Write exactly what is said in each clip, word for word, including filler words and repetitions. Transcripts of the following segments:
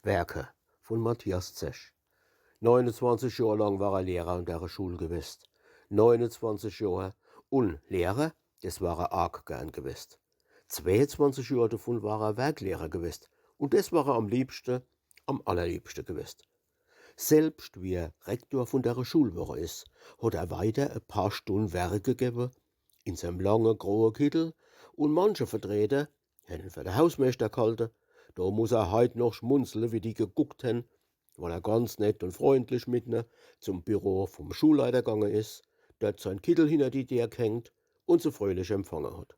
Werke vun Matthias Zech. Neinezwanzich Johr lang war er Lehrer an dere Schul gewest. Neinezwanzich Johr. Un Lehrer, des war er arg gern gewest. Zweezwanzich Johr devun war er Werklehrer gewest. Un des war er am liebschte, am allerliebschte gewest. Selbscht wie er Rektor vun dere Schul worre is, hot er weiter e paar Stunn Werke gewwe in seim lange grohe Kittel, un manche Vertreter hen en fer de Hausmeeschter ghalte. Do muss er heit noch schmunzle, wie die geguckt hen, wann er ganz nett un freundlich mit ne zum Büro vum Schulleiter gange is, dort sein Kittel hinner die Deer ghängt un se fröhlich empfange hot.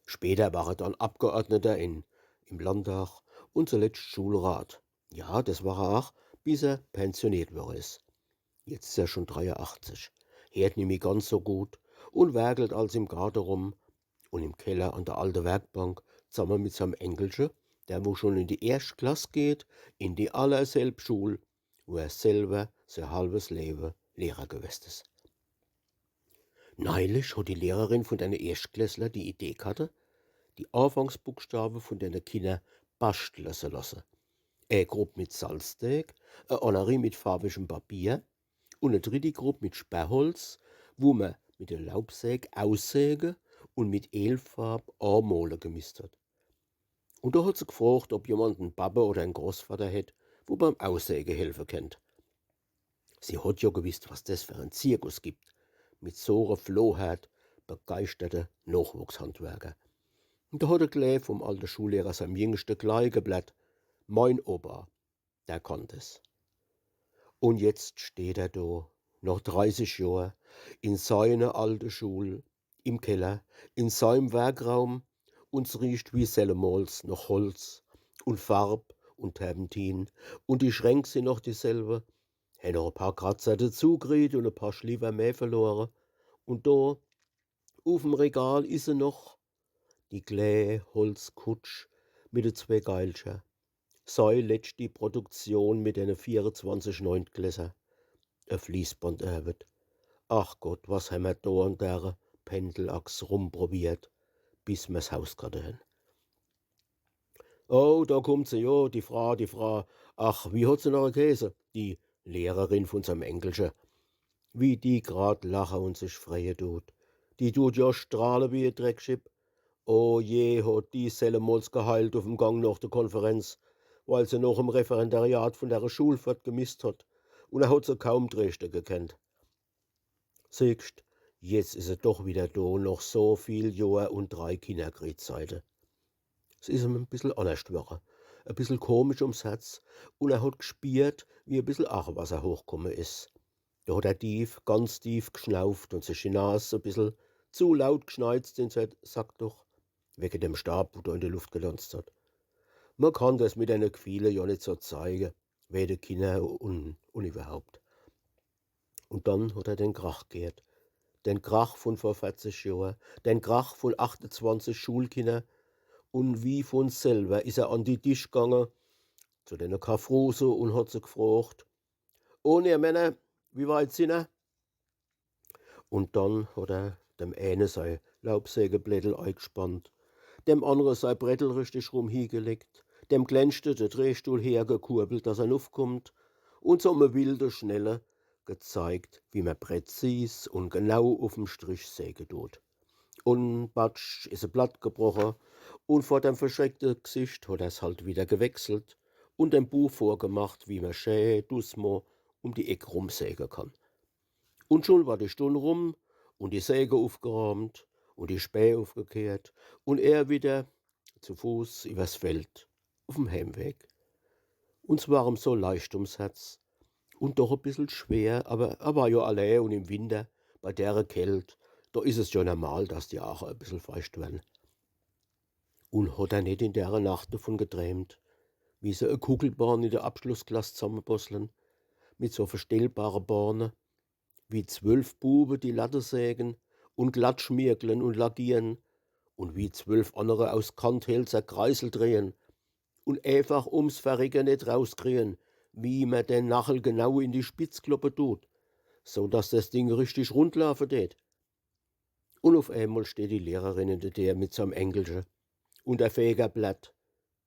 Später war er dann Abgeordneter in, im Landtag un zuletscht Schulrat. Ja, des war er aach, bis er pensioniert worre is. Jetzt is er schun dreiunachtzich, heert nimmi ganz so gut un werkelt als im Garte rum un im Keller an de alte Werkbank, zamme mit seim Enkelche, der wo schun in die erscht Klass geht, in die allerselb Schul, wo er selwer sei halwes Lewe Lehrer gewest is. Neilich hot die Lehrerin vun dene Erschtklässler die Idee ghatte, die Afangsbuchstawe vun dene Kinner baschtle se losse. E Grupp mit Salzdeeg, e anneri mit farwigem Papier un e dritti Grupp mit Sperrholz, wo mer mit de Laubsäg aussäge un mit Eelfarb amole gemisst hot. Un do hot se gfrocht, ob jemand en Babbe oder en Großvadder hätt, wo beim Aussäge helfe kennt. Sie hot jo gewisst, was des fer en Zirkus gibt, mit so re Flohherd begeischterte Nochwuchshandwerker. Un do hot er glei vum alte Schullehrer seim Jingschte glei geblärrt: „Mein Opa, der kann des.“ Un jetzt steht er do, noch dreißig Johr, in seine alte Schul, im Keller, in seim Werkraum, un s riecht wie sellemols noch Holz un Farb un Terpentin, un die Schränk sin noch dieselwe, hen noch e paar Kratzer dezukriet un e paar Schliwwer meh verlore. Un do, uf'm Regal, is se noch, die klä Holzkutsch mit de zwee Geilcher. Sei letschti Produktion mit dene vierezwanzich Neuntklässler. E Fließbandarwet. Ach Gott, was hämmer do an dere Pendelachs rumprobiert, bis mer's Haus ghatte hen. „Oh, do kummt se jo, die Fra, die Fra. Ach, wie hot se noch gheeße? Die Lehrerin vun seim Enkelche.“ Wie die grad lache un sich freie dut. Die dut jo strahle wie e Dreckschipp. Oh je, hot die sellemols geheult uf'm Gang noch de Konferenz, weil se noch em Referendariat vun dere Schul fort gemisst hot, un er hot se kaum treeschte gekennt. Siehscht, jetzt is se doch widder do, noch so viel Johr un drei Kinnerkriegseite. S is em e bissel annerscht worre, e bissel komisch ums Herz, un er hot gspiert, wie e bissel Aachewasser hochkumme is. Do hot er tief, ganz tief gschnauft un sich die Nas e bissel zu laut gschneizt in sei Sackduch, wege dem Staab, wo do in de Luft gedanzt hot. Mer kann des mit ene Gfiehle jo net so zeige, wege de Kinner un, un iwwerhaupt. Un dann hot er den Krach gheert. Den Krach vun vor verzig Johr, den Krach vun achtezwanzich Schulkinner. Un wie vun selwer is er an die Tisch gange, zu dene Kaffruse, un hot se gfrocht: „Un ihr Männer, wie weit sin er?“ Un dann hot er dem eene sei Laubsägeblättel eigschpannt, dem annere sei Brettel richtig rum hiegelegt, dem Klänschte de Drehstuhl hergekurbelt, dass er nuffkummt, un so em wilde Schnelle gezeigt, wie mer präzis un genau uf'm Strich säge dut. Un batsch, is e Blatt gebroche, un vor dem verschreckte Gsicht hot er's halt widder gewechselt un dem Bu vorgemacht, wie mer schä doucement um die Eck rumsäge kann. Un schun war die Stunn rum un die Säge ufgeraamt un die Spää ufgekehrt un er widder zu Fuß iwwers Feld uf'm Heimweg. Un s war em so leicht ums Herz un doch e bissel schwer, awwer er war jo allää un im Winter, bei dere Kält, do is es jo normal, dass die Aache e bissel feicht wern. Un hot er net in dere Nacht devun gedrämt, wie se e Kuchelbahn in de Abschlussklass zammebossle, mit so verstellbare Bahne, wie zwölf Buwe die Latte sägen un glatt schmierkle un lackieren un wie zwölf annere aus Kanthälzer Kreisel drehe un eefach ums Verrecke net rauskrien, wie mer den Nachel genau in die Spitz kloppe dut, so dass des Ding richtig rund laafe dät. Un uf emol steht die Lehrerin in de Deer mit seim Enkelche un der Feger blärrt: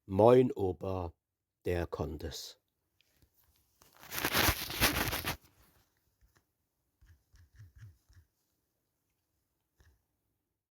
„Mein Opa, der konnt es.